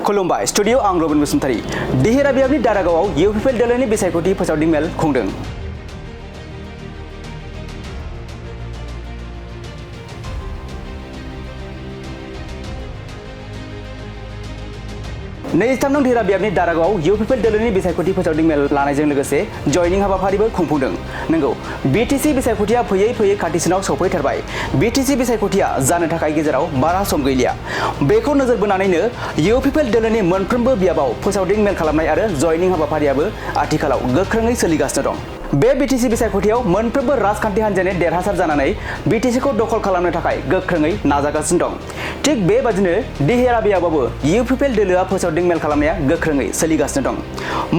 खुलुमबाय स्टुडियो आं रबिन बसुमतारी देहेरा बियाबनि दारागावआव इउपिपिएल दोलोनि बिसायख'थि फोसावदिं मेल खुंदों। नैजिथाम नं देहेरा बियाबनि दारागावआव इउपिपिएल दोलोनि बिसायख'थि फोसावदिं मेल लानायजों लोगोसे जयनिं हाबाफारिबो खुंफुंदों। नंगौ बिटिसि बिसायख'थिया फैयै फैयै खाथिसिनाव सौफैथारबाय। बिटिसि बिसायख'थिया जानो थाखाय गेजेराव बारा सम गैलिया। बेखौ नोजोर बोनानैनो इउपिपिएल दोलोनि मोनफ्रोमबो बियाबाव फोसावदिं मेल खालामनाय आरो जयनिं हाबाफारियाबो आथिखालाव गोख्रोङै सोलिगासिनो दं। बे बिटिसि बिसायख'थियाव मोनफ्रोमबो राजखान्थि हान्जायानो देरहासार जानानै बिटिसिखौ दखल खालामनो थाखाय गोख्रोङै नाजागासिनो दं। थिग बेबादिनो देहेरा बियाबावबो इउपिपिएल दोलोआ फोसावदिं मेल खालामनाया गोख्रोङै सोलिगासिनो दं।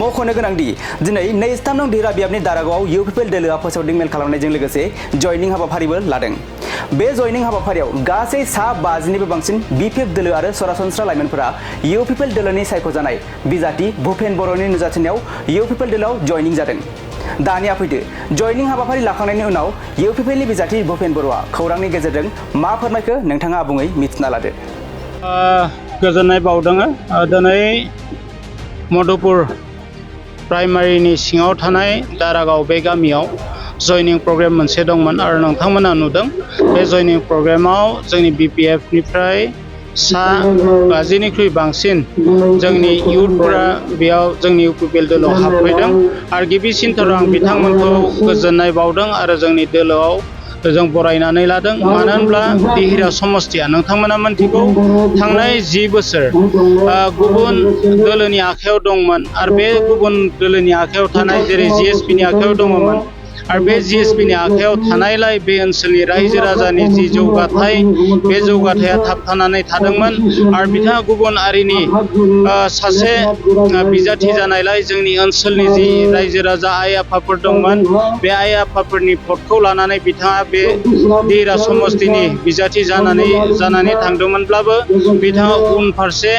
मख'नो गोनांदि दिनै 23 नं देहेरा बियाबनि दारागावआव इउपिपिएल दोलोआ फोसावदिं मेल खालामनायजों लोगोसे जयनिं हाबाफारिबो लादों। बे जयनिं हाबाफारियाव गासै सा 50निबो बांसिन बिपिएफ दोलो आरो सरासनस्रा लाइमोनफोरा इउपिपिएल दोलोनि सायख'जानाय बिजाथि भुपेन बर'नि नुजाथिनायाव इउपिपिएल दोलोआव जयनिं जादों। दानिया फैदो जयनिं हाबाफारि लाखांनायनि उनाव इउपिपिएलनि बिजाथि भुपेन बर'आ खौरांनि गेजेरजों मा फोरमायखो नोंथाङा आबुङै मिथिना लादो। गोजोननाय बावदों दिनै मधुपुर प्राइमारिनि सिङाव थानाय दारागाव बे गामियाव जयनिं प्रग्राम मोनसे दंमोन आरो नोंथांमोना नुदों बे जयनिं प्रग्रामाव जोंनि बिपिएफनिफ्राय सा 50निख्रुइ बांसिन जोंनि इयुथफोरा बेयाव जोंनि इउपिपिएल दोलोआव हाबफैदों आरो गिबिसिनथाराव आं बिथांमोनखौ गोजोननाय बावदों आरो जोंनि दोलोआव जों बरायनानै लादों। मानो होनब्ला देहेरा समस्तिया नोंथांमोना मिन्थिगौ थांनाय 10 बोसोर गुबुन दोलोनि आखायाव दंमोन आरो बे गुबुन दोलोनि आखायाव थानाय जेरै जिएसपिनि आखायाव दङमोन आरो बे जिएसपिनि आखायाव थानायलाय बे ओनसोलनि रायजो राजानि जि जौगाथाय बे जौगाथाया थाबथानानै थादोंमोन आरो बिथाङा गुबुन हारिनि सासे बिजाथि जानायलाय जोंनि ओनसोलनि जि रायजो राजा आइ आफाफोर दंमोन बे आइ आफाफोरनि भटखौ लानानै बिथाङा बे देहेरा समस्तिनि बिजाथि जानानै थांदोंमोनब्लाबो बिथाङा उनफारसे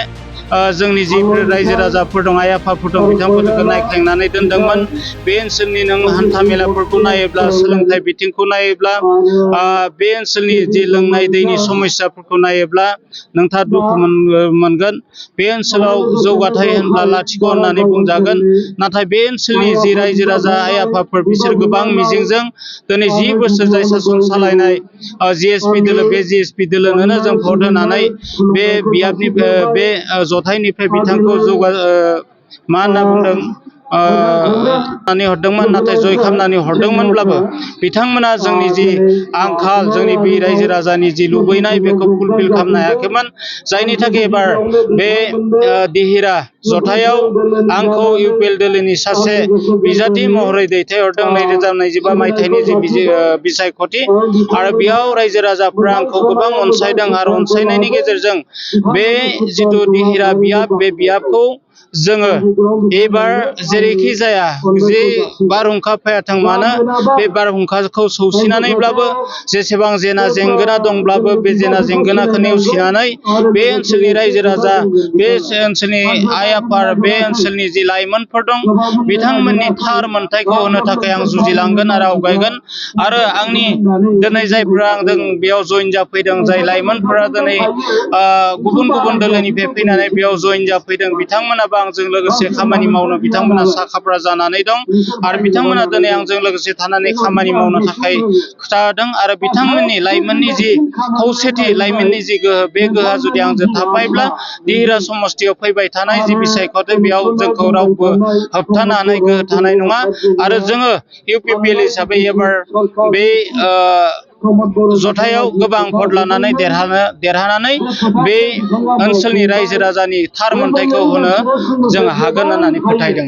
जोंनि जि रायजो राजाफोर दं आइ आफाफोर दं बिथांमोनखौ नायखांनानै दोनदोंमोन। बे ओनसोलनि नों हान्था मेलाफोरखौ नायोब्ला सोलोंथाइ बिथिंखौ नायोब्ला बे ओनसोलनि जि लोंनाय दैनि समस्याफोरखौ नायोब्ला नोंथाङा दुखु मोनगोन। बे ओनसोलाव जौगाथाय होनब्ला लाथिख' होननानै बुंजागोन। नाथाय बे ओनसोलनि जि रायजो राजा आइ आफाफोर बिसोर गोबां मिजिंजों दिनै 10 बोसोर जाय सासन सालायनाय जिएसपि दोलो बे जिएसपि दोलोनो जों भट होनानै बे बियाबनि बे जथायनिफ्राय बिथांखौ मा होनना बुंदों हरदोंमोन नाथाय जय खालामनानै हरदोंमोनब्लाबो बिथांमोना जोंनि जि आंखाल जोंनि बे रायजो राजानि जि लुबैनाय बेखौ फुलफिल खालामनो हायाखैमोन। जायनि थाखाय एबार बे देहेरा जथायाव आंखौ इउपिपिएल दोलोनि सासे बिजाथि महरै दैथायहरदों 2025 मायथाइनि जि बिसायख'थि आरो बेयाव रायजो राजाफ्रा आंखौ गोबां अनसायदों आरो अनसायनायनि गेजेरजों बे जिथु देहेरा बियाब बे बियाबखौ जोङो एबार जेरैखि जाया जे बारहुंखा फैयाथों मानो बे बारहुंखाखौ सौसिनानैब्लाबो जेसेबां जेना जेंगोना दंब्लाबो बे जेना जेंगोनाखौ नेवसिनानै बे ओनसोलनि रायजो राजा बे ओनसोलनि आइ आफा बे ओनसोलनि जि लाइमोनफोर दं बिथांमोननि थार मोनथायखौ होनो थाखाय आं जुजिलांगोन आरो आवगायगोन आरो आंनि दिनै जायफोरा आंजों बेयाव जइन जाफैदों जाय लाइमोनफोरा दिनै गुबुन गुबुन दोलोनिफ्राय फैनानै बेयाव जइन जाफैदों बिथांमोनाबो आंजों लोगोसे खामानि मावनो बिथांमोना साखाफ्रा जानानै दं आरो बिथांमोना दिनै आंजों लोगोसे थानानै खामानि मावनो थाखाय खोथादों आरो बिथांमोननि लाइमोननि जि खौसेथि लाइमोननि जि गोहो बे गोहोआ जुदि आंजों थाफायोब्ला देहेरा समस्तियाव फैबाय थानाय जि बिसायख'थि बेयाव जोंखौ रावबो होबथानो हानाय गोहो थानाय नङा आरो जोङो इउपिपिएल हिसाबै एबार बे जथायाव गोबां भट लानानै देरहानानै बे ओनसोलनि रायजो राजानि थार मोनथायखौ होनो जों हागोन होननानै फोथायदों।